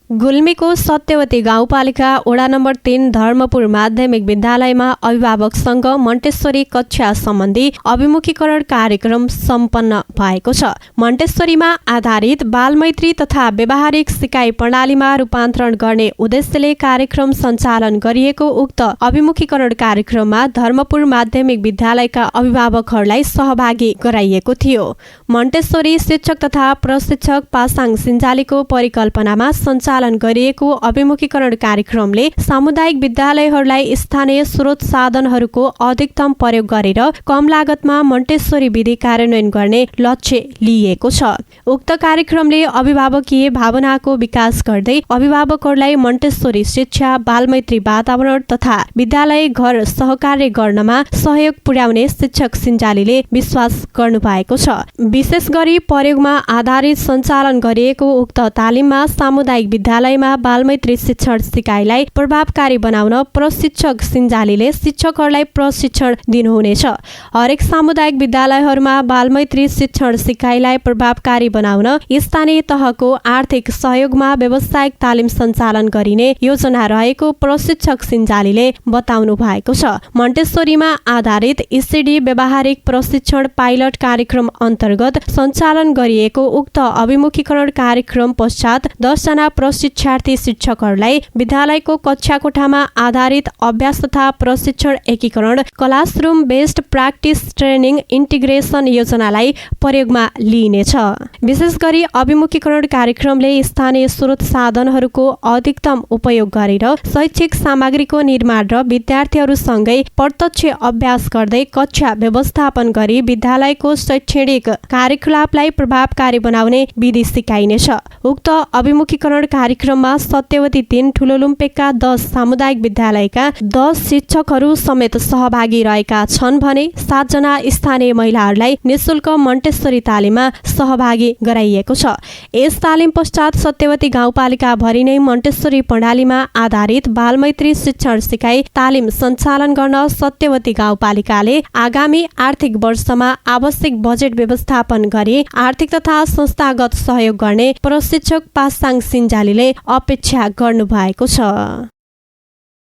गुल्मीको सत्यवती गाउँपालिका वडा नम्बर 3 धर्मपुर माध्यमिक विद्यालयमा अभिभावकसँग मन्टेश्वरी कक्षा सम्बन्धी अभिमुखीकरण कार्यक्रम सम्पन्न भएको छ। मन्टेश्वरीमा आधारित बालमैत्री तथा व्यावहारिक सिकाइ प्रणालीमा रूपान्तरण गर्ने उद्देश्यले कार्यक्रम सञ्चालन गरिएको उक्त अभिमुखीकरण कार्यक्रममा धर्मपुर माध्यमिक विद्यालयका अभिभावकहरूलाई सहभागी गराइएको थियो। मन्टेश्वरी शिक्षक तथा प्रशिक्षक पासाङ सिन्जालीको परिकल्पनामा सञ्चालन गरिएको अभिमुखीकरण कार्यक्रमले सामुदायिक विद्यालयहरूलाई स्थानीय स्रोत साधनहरूको अधिकतम प्रयोग गरेर कम लागतमा मन्टेश्वरी विधि कार्यान्वयन गर्ने लक्ष्य लिएको छ। उक्त कार्यक्रमले अभिभावकीय भावनाको विकास गर्दै अभिभावकहरूलाई मन्टेश्वरी शिक्षा, बालमैत्री वातावरण तथा विद्यालय घर सहकार्य गर्नमा सहयोग पुर्याउने शिक्षक सिन्जालीले विश्वास गर्नुभएको छ। विशेष गरी प्रयोगमा आधारित सञ्चालन गरिएको उक्त तालिममा सामुदायिक विद्यालयमा बालमैत्री शिक्षण सिकाइलाई प्रभावकारी बनाउन प्रशिक्षक सिन्जालीले शिक्षकहरूलाई प्रशिक्षण दिनुहुनेछ। हरेक सामुदायिक विद्यालयहरूमा बालमैत्री शिक्षण सिकाइलाई प्रभावकारी बनाउन स्थानीय तहको आर्थिक सहयोगमा व्यावसायिक तालिम सञ्चालन गरिने योजना रहेको प्रशिक्षक सिन्जालीले बताउनु भएको छ। मन्टेश्वरीमा आधारित ECD व्यावहारिक प्रशिक्षण पाइलट कार्यक्रम अन्तर्गत सञ्चालन गरिएको उक्त अभिमुखीकरण कार्यक्रम पश्चात 10 जना प्रशिक्षार्थी शिक्षकहरूलाई विद्यालयको कक्षा कोठामा आधारित अभ्यास तथा प्रशिक्षण एकीकरण classroom based practice training integration योजनालाई प्रयोगमा लिइनेछ। विशेष गरी अभिमुखीकरण कार्यक्रमले स्थानीय स्रोत साधनहरूको अधिकतम उपयोग गरेर शैक्षिक सामग्रीको निर्माण र विद्यार्थीहरूसँगै प्रत्यक्ष अभ्यास गर्दै कक्षा व्यवस्थापन गरी विद्यालयको शैक्षणिक कार्यकलापलाई प्रभावकारी बनाउने विधि सिकाइनेछ। उक्त अभिमुखीकरण कार्यक्रममा सत्यवती 3 ठुलोलुम्पेका 10 सामुदायिक विद्यालयका 10 शिक्षकहरू समेत सहभागी रहेका छन् भने 7 जना स्थानीय महिलाहरूलाई निशुल्क मन्टेश्वरी तालिममा सहभागी गराइएको छ। यस तालिम पश्चात सत्यवती गाउँपालिका भरि नै मन्टेश्वरी प्रणालीमा आधारित बालमैत्री शिक्षण सिकाइ तालिम सञ्चालन गर्न सत्यवती गाउँपालिकाले आगामी आर्थिक वर्षमा आवश्यक बजेट व्यवस्थापन गरी आर्थिक तथा संस्थागत सहयोग गर्ने प्रशिक्षक पासाङ सिन्जालीले अपेक्षा गर्नुभएको छ।